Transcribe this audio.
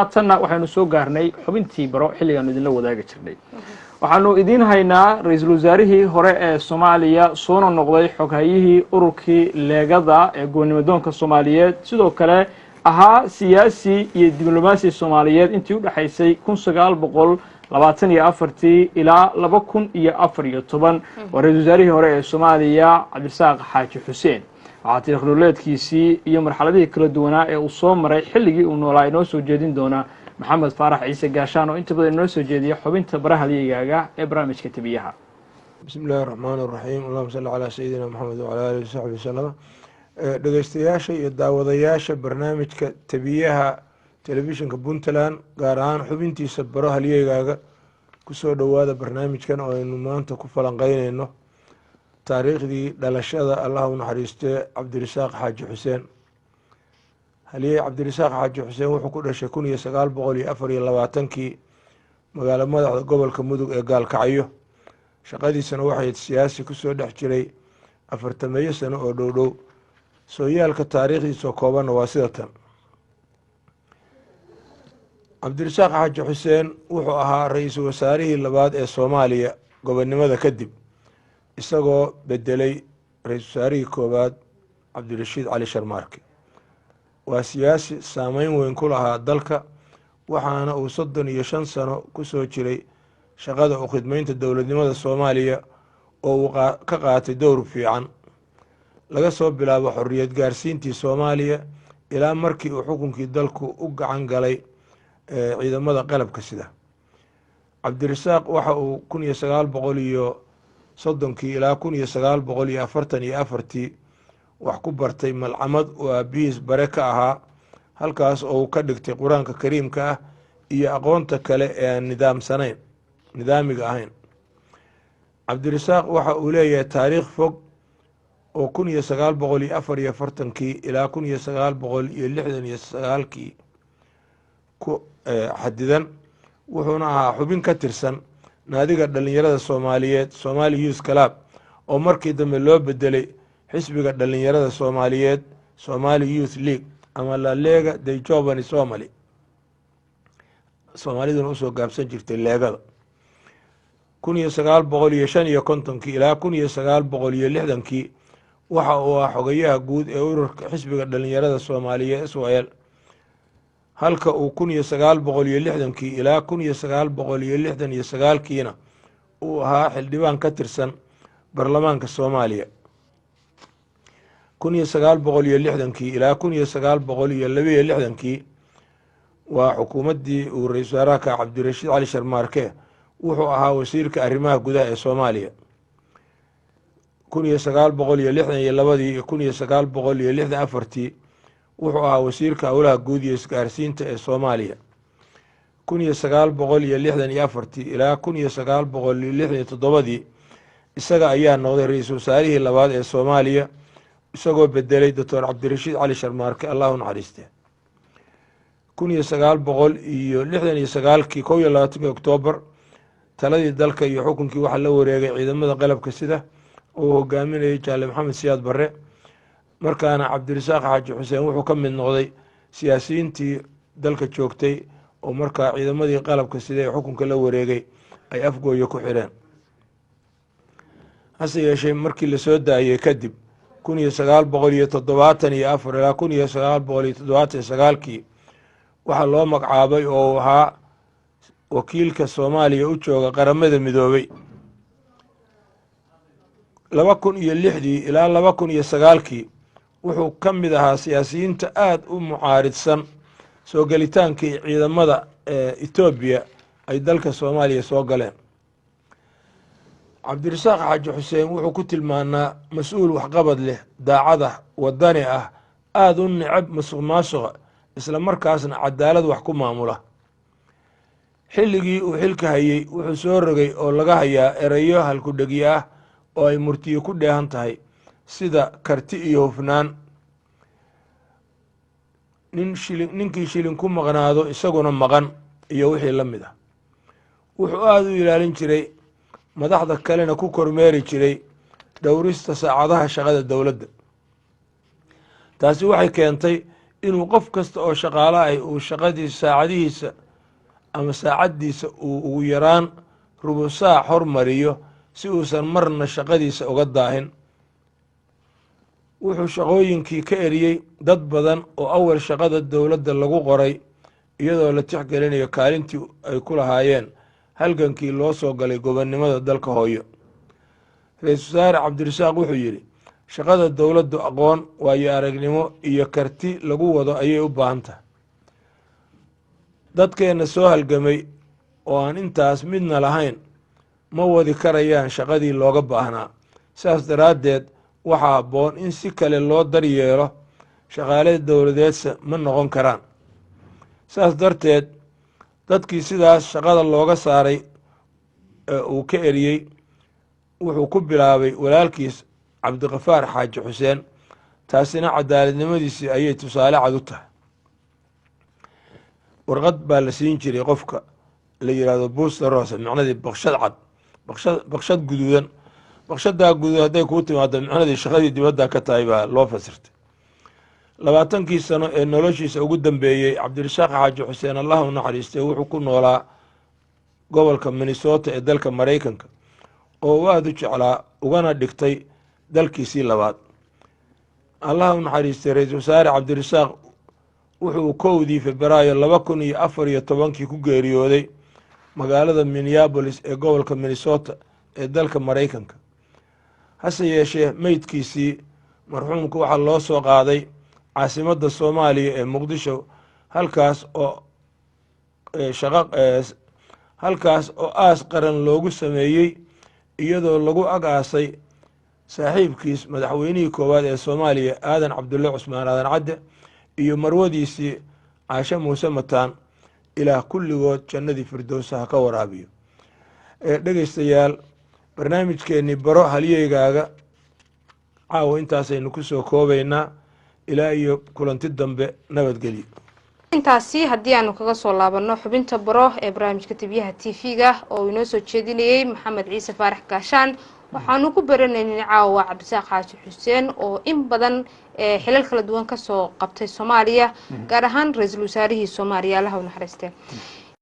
Haatanna waxaynu soo gaarnay xubintii baro xilligaanu idinla wadaagi jirnay. Waxaanu idiin haynaa ra-iisul wasaarihii hore ee Soomaaliya, soona noqday xoghayihii ururkii Leegada ee goonimadoonka Soomaaliyeed, sidoo kale ahaa siyaasi iyo diblomaasi Soomaaliyeed intii u dhexaysay 1924-tii ilaa 2014. Waa ra-isul wasaarihii hore ee Soomaaliya, Cabdirasaaq Xaaji Xuseen. Waxaa taariikh nololeedkiisii iyo marxaladihii kala duwanaa ee uu soo maray xilligii uu noolaa inoo soo jeedin doona Maxamed Faarax Ciise Gaashaan, oo inta badan inoo soo jeediya xubinta Baro Halyeygaga ee barnaamijka Tabiyaha. Bismi illaahi raxmaan iraxiim. Allahuma salli calaa sayidina Maxamed wacalaa alihi wasaxbi wasalama. Dhegeystayaasha iyo daawadayaasha barnaamijka Tabiyaha Telefishinka Puntland, gaar ahaan xubintiisa Baro Halyeegaaga, kusoo dhowaada barnaamijkan oo aynu maanta ku falanqeyneyno taariikhdii dhalashada, Allah u naxariistee, Cabdirasaaq Xaaji Xuseen. Halyey Cabdirasaaq Xaaji Xuseen wuxuu ku dhashay 1924-kii magaalo madaxda gobolka Mudug ee Gaalkacyo. Shaqadiisana waxay siyaasi kusoo dhex jiray 40-meeyo sano oo dhow dhow. Sooyaalka taariikhdiisoo koobanna waa sida tan. Cabdirasaaq Xaaji Xuseen wuxuu ahaa ra-iisul wasaarihii labaad ee Soomaaliya gobonnimada kadib, isagoo bedelay ra-iisul wasaarihii koowaad, Cabdirashiid Cali Sharmaarke. Waa siyaasi saameyn weyn ku lahaa dalka, waxaana uu 35 sano kusoo jiray shaqada u khidmeynta dowladnimada Soomaaliya, oo uu ka qaatay dowr fiican laga soo bilaabo xorriyad gaarsiintii Soomaaliya ilaa markii uu xukunkii dalku u gacan galay ciidamada qalabka sida. Cabdirasaaq waxa uu 1930-kii ilaa 1944-tii wax ku bartay malcamad oo aabihiis bare ka ahaa, halkaas oo uu ka dhigtay Qur-aanka Kariimka ah iyo aqoonta kale ee aan nidaamsanayn, nidaamiga ahayn. Cabdirasaaq waxa uu leeyahay taariikh fog oo 1944-kii ilaa 1969-kii ku xadidan, wuxuuna ahaa xubin ka tirsan naadiga dhalinyarada Soomaaliyeed, Somali Youth Club, oo markii dambe loo bedelay xisbiga dhalinyarada Soomaaliyeed, Somali Youth League ama La Lega dei Giovani Somali, Soomaaliduna usoo gaabsan jirtay Leegada. 1955-kii ilaa 1960-kii waxa uu ah xogayaha guud ee ururka xisbiga dhalinyarada Soomaaliyeed, SYL, halka uu 1960-kii ilaa 1969-kiina uu ahaa xildhibaan ka tirsan baarlamaanka Soomaaliya. 1960-kii ilaa 1962-kii waa xukuumaddii uu ra-isul wasaaraha ka Cabdirashiid Cali Sharmaarke, wuxuu ahaa wasiirka arrimaha gudaha ee Soomaaliya. 1962-dii iyo 1964-tii wuxuu ahaa wasiirka howlaha guud iyo isgaarsiinta ee Soomaaliya. 1964-tii ilaa 1967-dii isaga ayaa noqday ra-iisul wasaarihii labaad ee Soomaaliya, isagoo bedelay Doctor Cabdirashiid Cali Sharmaarke, Allah u naxariiste. 1969-kii, 21-kii Oktoobar, taladii dalka iyo xukunkii waxaa la wareegay ciidamada qalabka sida oo uu hogaaminayay Jaale Maxamed Siyaad Barre. Markaana Cabdirasaaq Xaaji Xuseen wuxuu ka mid noqday siyaasiyiintii dalka joogtay oo markaa ciidamadii qalabka sida ee xukunka la wareegay ay Afgooye ku xireen. Hase yeeshee, markii lasoo daayey kadib, 1974 ilaa 1979-kii waxaa loo magacaabay oo uu ahaa wakiilka Soomaaliya u jooga Qaramada Midoobey. 2006-dii ilaa 2009-kii wuxuu ka mid ahaa siyaasiyiinta aada u mucaaridsan soo gelitaankii ciidamada Etoobiya ay dalka Soomaaliya soo galeen. Cabdirasaaq Xaaji Xuseen wuxuu ku tilmaanaa mas-uul waxqabad leh, daacad ah, wadani ah, aada u necab masuq maasuqa, isla markaasna cadaalad wax ku maamula. Xilligii uu xilka hayey wuxuu soo rogay oo laga hayaa erayo halkudhegyo ah oo ay murtiyo ku dheehan tahay, sida karti iyo hufnaan, nin shilin ninkii shilin ku maqnaado isaguna maqan, iyo wixii la mid ah. Wuxuu aada u ilaalin jiray, madaxda kalena ku kormeeri jiray dhowrista saacadaha shaqada dowladda. Taasi waxay keentay inuu noqdo siyaasi aada looga dambeeyo. Inuu qof kasta oo shaqaalo ah uu shaqadiisa, saacadihiisa ama saacaddiisa uu ugu yaraan rubu saac hormariyo, si uusan marna shaqadiisa uga daahin. Wuxuu shaqooyinkii ka eriyey dad badan oo awal shaqada dowladda lagu qoray, iyadoo la tixgelinayo kaalintii ay ku lahaayeen halgankii loo soo galay gobonnimada dalka hooyo. Ra-iisul Wasaare Cabdirasaaq wuxuu yidhi: "Shaqada dowladdu aqoon, waayo aragnimo iyo karti lagu wado ayay u baahan tahay. Dadkeenna soo halgamay oo aan intaas midna lahayn ma wadi karayaan shaqadii looga baahnaa. Saas daraaddeed waxaa habboon in si kale loo daryeelo, shaqaale dowladeedsa ma noqon karaan." Saas darteed dadkii sidaas shaqada looga saaray ee uu ka eriyey wuxuu ku bilaabay walaalkiis Cabdiqafaar Xaaji Xuseen. Taasina cadaaladnimadiisii ayay tusaale cad u tahay. Warqad baa la siin jiray qofka la yidhahdo busta rosa, micnadii baqshad cad, baqshad guduudan. Baqshadaa guduud hadday kuu timaado, micnadii shaqadii dibadda ka tahay baa loo fasirtay. 20kii sano ee noloshiisa ugu dambeeyey, Cabdirasaaq Xaaji Xuseen, Allah u naxariistay, wuxuu ku noolaa gobolka Minnesota ee dalka Maraykanka, oo uu aada u jeclaa ugana dhigtay dalkiisii labaad. Allah u naxariistay ra-iisul wasaare Cabdirasaaq wuxuu 1dii Febraayo 2014kii ku geeriyooday magaalada Minneapolis ee gobolka Minnesota ee dalka Maraykanka. Hase yeeshee meydkiisii marxuumka waxaa loo soo qaaday caasimadda Soomaaliya ee Muqdisho, halkaas oo aas qaran loogu sameeyey, iyadoo lagu ag aasay saaxiibkiis madaxweynihii koowaad ee Soomaaliya, Aadan Cabdulle Cusmaan, Aadan Cadde, iyo marwadiisii Caashe Muuse Mataan. Ilaah kulligood jannadii firdowsa ha ka waraabiyo. Dhegeystayaal, barnaamijkeennii Baro Halyeygaaga caawa intaasaynu ku soo koobaynaa. Ilaa iyo kulanti dambe, nabadgelyo. Intaasi haddii aanu kaga soo laabanno xubinta baro ee barnaamijka Tabiyaha TV-ga oo inoo soo jeedinayey Maxamed Ciise Faarax Gaashaan, waxaanu ku baranaynay caawa Cabdisaaq Xaaji Xuseen oo in badan xilal kala duwan kasoo qabtay Soomaaliya, gaar ahaan ra-iisul wasaarihii Soomaaliya, Allaha u naxariiste.